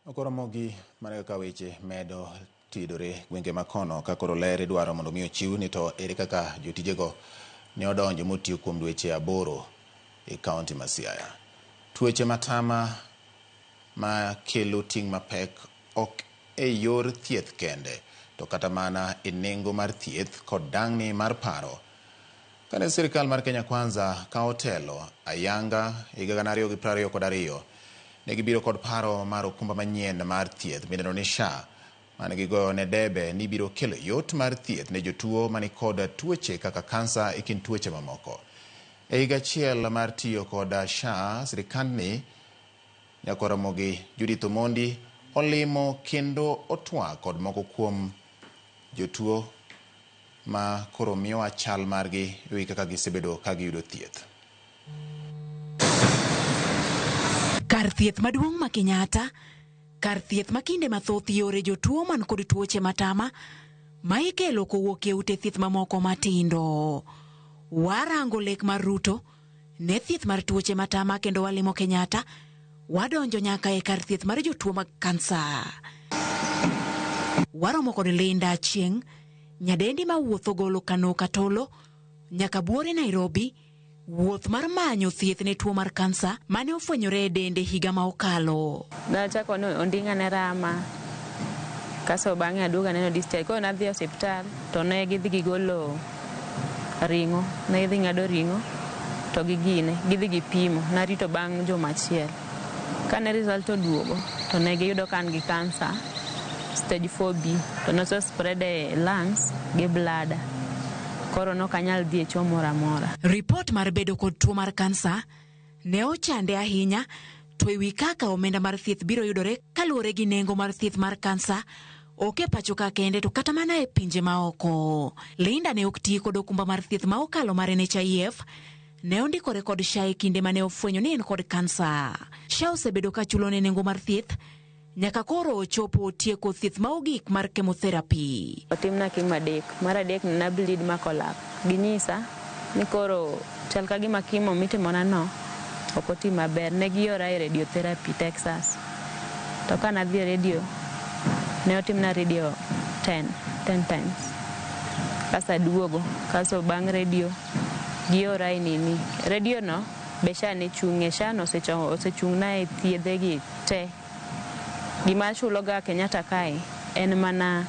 Okoromogi mana kaka weche medo tidore gwenge makono ka koro ler idwaro mondo mi ochiw ni to ere kaka jotijego ne odonjo motiyo kuom dweche 8 e kaunti ma Siaya. Tuoche matama ma kelo ting' mapek ok e yor thieth kende to kata mana e nengo mar thieth kod dang'ni mar paro. Kane sirikal mar Kenya Kwanza kawo telo ayanga higa 2022, ne gibiro kod paro mar okumba manyien mar thieth midendo ni SHA, mane gigoyo ne debe ni biro kelo yot mar thieth ne jotuo manikod tuoche kaka kansa e kind tuoche mamoko. E higa achiel mar tiyo kod SHA, sirikandni Nyakoromogi Judith Omondi olimo kendo otwak kod moko kuom jotuo ma koro miyowa chal margi ewi kaka gisebedo ka giyudo thieth. Kar thieth maduong' ma Kenyatta, kar thieth ma kinde mathoth yore jotuo man kod tuoche matama ma ikelo kowuok e ute thieth mamoko matindo. Warango lek mar Ruto ne thieth mar tuoche matama kendo walimo Kenyatta, wadonjo nyaka e kar thieth mar jotuo mag kansa. Waromo kod Linda Achieng', nyadendi ma wuotho golo Kano Katolo nyaka Buore Nairobi, wuoth mar manyo thieth ne tuo mar kansa mane ofwenyore e dende higa ma okalo. Nachako ni onding'a ne rama, kaso bang'e aduogo aneno discharge. Koro nadhi e osiptal to ne gidhi gigolo ring'o, ne gidhi ng'ado ring'o to gi gine, gidhi gipimo. Narito bang' juma achiel. Kane result oduogo to ne giyudo ka an gi kansa stage 4B to nose spread e lungs gi bladder. Koro nok anyal dhi e cho moro amora. Ripot mar bedo kod tuo mar kansa ne ochande ahinya to ewi kaka omenda mar thieth biro yudore kaluwore gi nengo mar thieth mar kansa ok e pacho ka kende to kata mana e pinje maoko. Linda ne ok ti kod okumba mar thieth ma okalo mar NHIF, ne ondikore kod SHA e kinde mane ofwenyo ni en kod kansa. SHA osebedo ka chulone nengo mar thieth nyaka koro ochopo otieko thieth ma ogik mar chemotherapy. Otimna chemo adek, mar adek na bleed ma collapse. Ginyisa ni koro chal ka gima chemo mitimona no ok oti maber. Ne giora e radiotherapy Texas. To ka nadhi e radio, ne otimna radio 10 times. Kasto aduogo, kasto bang' radio giora e nini. Radio no be SHA ne chung'e, SHA no osechung'na e thiedhe gi te. Gima achuloga Kenyatta kae en mana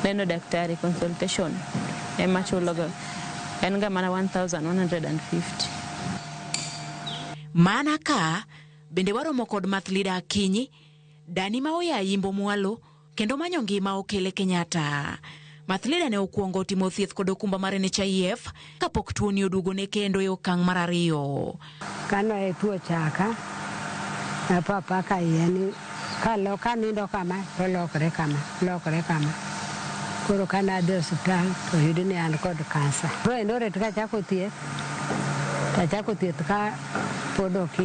neno daktari, consultation ema achuloga. En ga mana 1150. Mana ka bende waromo kod Mathlida Akinyi, dani ma oya Yimbo mwalo kendo manyo ngima okele Kenyatta. Mathlida ne okuongo timo thieth kod okumba mar NHIF kapok tuoni oduogone kendo e okang' mar 2. Kane tuo chaka, napapa ka iye ni kanindo kama to lokre kama, lokre kama. Koro kane adhi e osiptal to oyud ni an kod kansa. Koro Eldoret kachako thieth, tachako thieth ka pod ok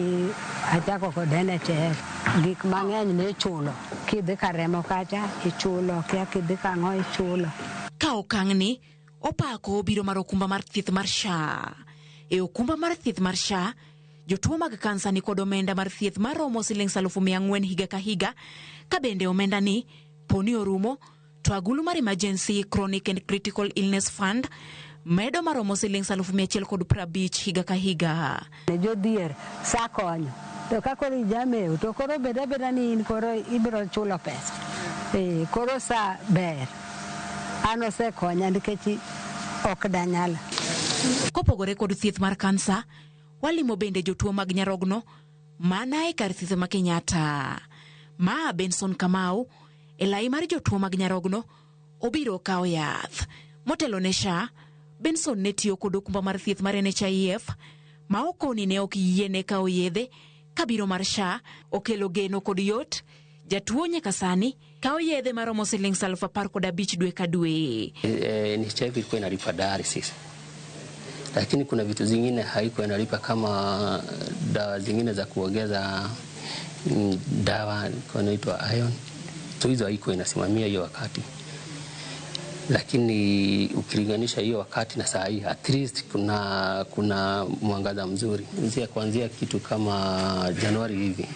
achako kod NHIF. Gik mang'eny ne ichulo. Kidhi ka remo kacha ichulo, kia kidhi ka ang'o ichulo. Ka okang'ni opako obiro mar okumba mar thieth mar SHA. E okumba mar thieth mar SHA, jotuo mag kansa ni kod omenda mar thieth maromo siling 400,000 higa ka higa, ka bende omenda ni poni orumo to agulu mar Emergency Chronic and Critical Illness Fund medo maromo siling 150,000 higa ka higa. Ne jodhier sa konyo. To ka koro ijamewo to koro bed abeda ni in koro ibiro chulo pesa. Koro sa ber. An osekonya nikech ok danyal. Kopogore kod thieth mar kansa, walimo bende jotuo mag nyarogno mana e kar thieth ma Kenyatta. Ma Benson Kamau e lai mar jotuo mag nyarogno obiro kawo yath. Motelo ne SHA, Benson ne tiyo kod okumba mar thieth mar NHIF ma okoni ne ok yiene kawo yedhe kabiro mar SHA okelo geno kod yot. Jatuo nyaka sani kawo yedhe maromo siling 15,000 dwe ka dwe. NHIF ilikuwa inalipa dialysis, lakini kuna vitu zingine haikuwa inalipa kama dawa zingine za kuongeza dawa inaitwa iron. So hizo haikuwa inasimamia hiyo wakati. Lakini ukilinganisha hiyo wakati na saa hii, at least kuna mwangaza mzuri. Kuanzia kitu kama Januari hivi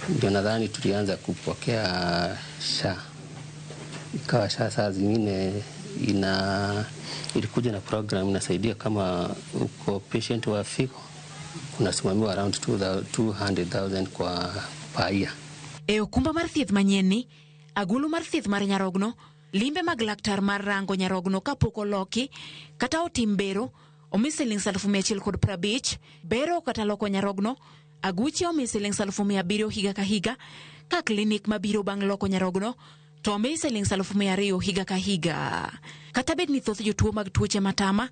Ndio nadhani tulianza kupokea SHA, ikawa SHA saa zingine ina ilikuja na program inasaidia kama uko patient wa figo unasimamiwa around 200,000 kwa per year. E okumba mar thieth manyienni, agulu mar thieth mar nyarogno, limbe mag laktar mar rango nyarogno kapok oloki kata otim bero omi siling 150,000, bero kata loko nyarogno aguche omi siling 700,000 higa ka higa, ka klinik mabiro bang' loko nyarogno to omi siling 200,000 higa ka higa. Kata bed ni thoth jotuo mag tuoche matama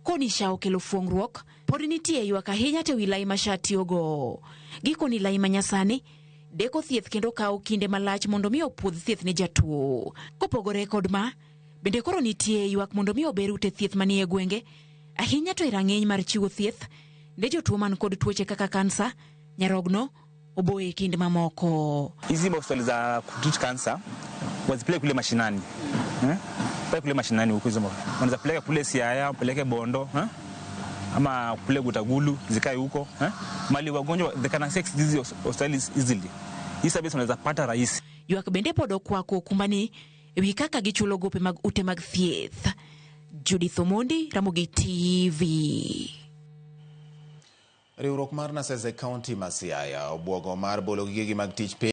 koni SHA okelo fuong'ruok, pod nitie ywak ahinya to ewi lai ma SHA tiyogo. Gikoni lai ma nyasani deko thieth kendo kawo kinde malach mondo mi opuodh thieth ne jatuo. Kopogore kod ma, bende koro nitie ywak mondo mi ober ute thieth manie gwenge, ahinya to e rang'iny mar chiwo thieth ne jotuo man kod tuoche kaka kansa, nyarogno, oboye kind mamoko. Hizi hospitali za kutreat cancer wazipeleke kule mashinani, eh? Peleke kule mashinani huko, hizo wanaweza peleka kule Siaya, peleke Bondo, eh? Ama kule Gutagulu zikae huko, eh? Mali wagonjwa they can access these hospitali easily. Hii service wanaweza pata rahisi. Ywak bende pod okwako okumbani ewi kaka gichulo gope mag ute mag thieth. Judith Omondi, Ramogi TV. Riwruok mar Nurses e kaunti ma Siaya obwogo mar bolo gigegi mag tich piny.